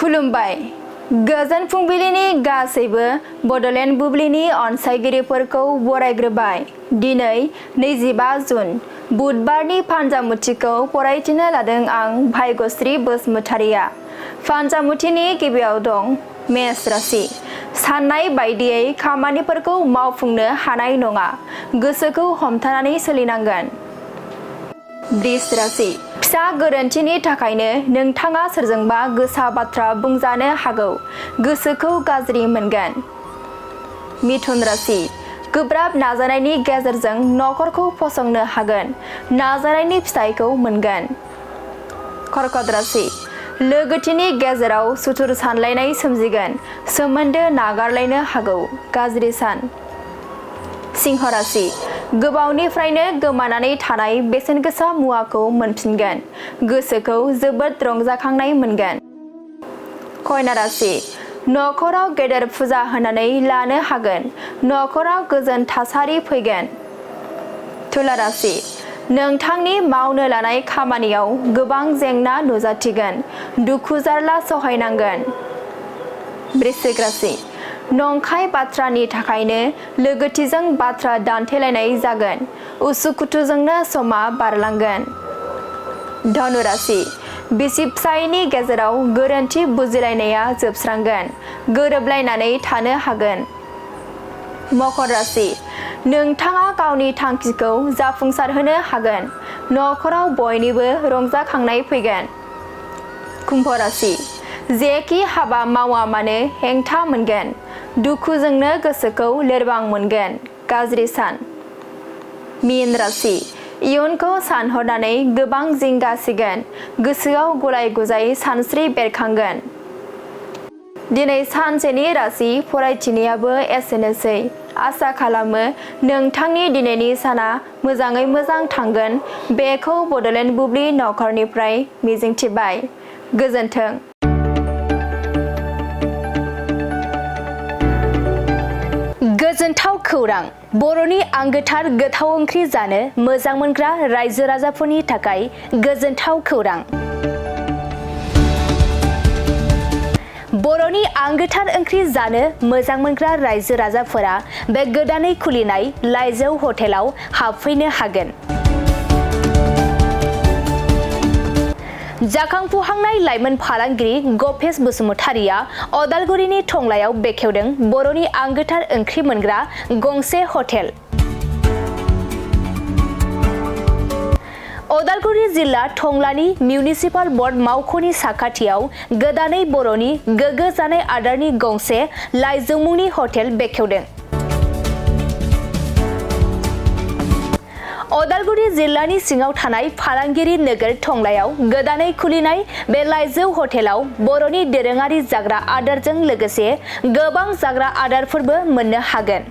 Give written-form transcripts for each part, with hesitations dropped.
खुलुमबाय गोजोन फुंबिलिनि गासैबो बडलेण्ड बुब्लिनि अनसायगिरिफोरखौ बरायग्रोबाय। दिनै 25 जुन बुधबारनि फान्जामुथिखौ फरायथिनो लादों आं भाग्यश्री बसुमतारिया। फान्जामुथिनि गिबियाव दं मेष राशि। साननाय बायदियै खामानिफोरखौ मावफुंनो हानाय नङा, गोसोखौ हमथानानै सोलिनांगोन। वृष राशि। फिसा गोरोन्थिनि थाखायनो नोंथाङा सोरजोंबा गोसा बाथ्रा बुंजानो हागौ, गोसोखौ गाज्रि मोनगोन। मिथुन राशि। गोब्राब नाजानायनि गेजेरजों नखरखौ फसंनो हागोन, नाजानायनि फिथाइखौ मोनगोन। कर्कट राशि। लोगोथिनि गेजेराव सुथुर सानलायनाय सोमजिगोन, सोमोन्दो नागारलायनो हागौ, गाज्रि सान। सिंह राशि। गोबावनिफ्रायनो गोमानानै थानाय बेसेनगोसा मुवाखौ मोनफिनगोन, गोसोखौ जोबोद रंजाखांनाय मोनगोन। कन्या राशि। नखराव गेदेर फुजा होनानै लानो हागोन, नखराव गोजोन थासारि फैगोन। तुला राशि। नोंथांनि मावनो लानाय खामानियाव गोबां जेंना नुजाथिगोन, दुखु जारला सहायनांगोन। वृश्चिक राशि। नंखाय बाथ्रानि थाखायनो लोगोथिजों बाथ्रा दान्थेलायनाय जागोन, उसुखुथुजोंनो समा बारलांगोन। धनु राशि। बिसि फिसायनि गेजेराव गोरोन्थि बुजिलायनाया जोबस्रांगोन, गोरोबलायनानै थानो हागोन। मकर राशि। नोंथाङा गावनि थांखिखौ जाफुंसारहोनो हागोन, नखराव बयनिबो रंजाखांनाय फैगोन। कुम्भ राशि। जेखि हाबा मावा मानो हेंथा मोनगोन, दुखुजोंनो गोसोखौ लोरबां मोनगोन, गाज्रि सान। मीन राशि। इयुनखौ सानहरनानै गोबां जिंगासिगोन, गोसोआव गुलाय गुजाय सानस्रि बेरखांगोन। दिनै सानसेनि राशि फरायथिनायाबो एसेनोसै। आसा खालामो नोंथांनि दिनैनि साना मोजाङै मोजां थांगोन, बेखौ बडलेण्ड बुब्लि नखरनिफ्राय मिजिंथिबाय। गोजोन्थों। गोजोनथाव खौरां। बर'नि आंगोथार गोथाव ओंख्रि जानो मोजां मोनग्रा रायजो राजाफोरनि थाखाय गोजोनथाव खौरां। बर'नि आंगोथार ओंख्रि जानो मोजां मोनग्रा रायजो राजाफोरा बे गोदानै खुलिनाय लाइजौ हटेलाव हाबफैनो हागोन। जाखांफुहांनाय लाइमोन फालांगिरि गपेश बसुमतारिया अदालगुरिनि टंलायाव बेखेवदों बर'नि आंगोथार ओंख्रि मोनग्रा गंसे हटेल। अदालगुरि जिल्ला टंलानि मिउनिसिपाल बर्ड मावख'नि साखाथियाव गोदानै बर'नि गोग्गो जानाय आदारनि गंसे लाइजौ मुंनि हटेल बेखेवदों। अदालगुरि जिल्लानि सिङाव थानाय फालांगिरि नोगोर टंलायाव गोदानै खुलिनाय बे लाइजौ हटेलाव बर'नि दोरोङारि जाग्रा आदारजों लोगोसे गोबां जाग्रा आदारफोरबो मोननो हागोन।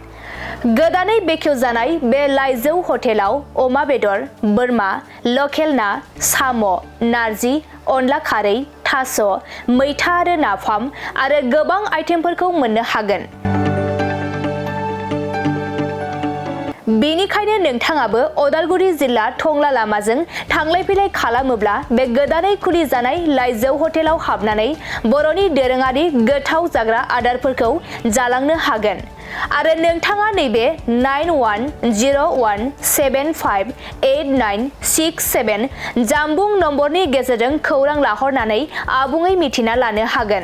गोदानै बेखेवजानाय बे लाइजौ हटेलाव अमा बेदर, बोरमा, लकेल ना, साम', नारजि, अनला खारै, थास', मैथा आरो नाफाम आरो गोबां आइटेमफोरखौ मोननो हागोन। बेनिखायनो नोंथाङाबो अदालगुरि जिल्ला टंला लामाजों थांलाय फैलाय खालामोब्ला बे गोदानै खुलिजानाय लाइजौ हटेलाव हाबनानै बर'नि दोरोङारि गोथाव जाग्रा आदारफोरखौ जालांनो हागोन। आरो नोंथाङा नैबे 9101758967 जानबुं नम्बरनि गेजेरजों खौरां लाहरनानै आबुङै मिथिना लानो हागोन।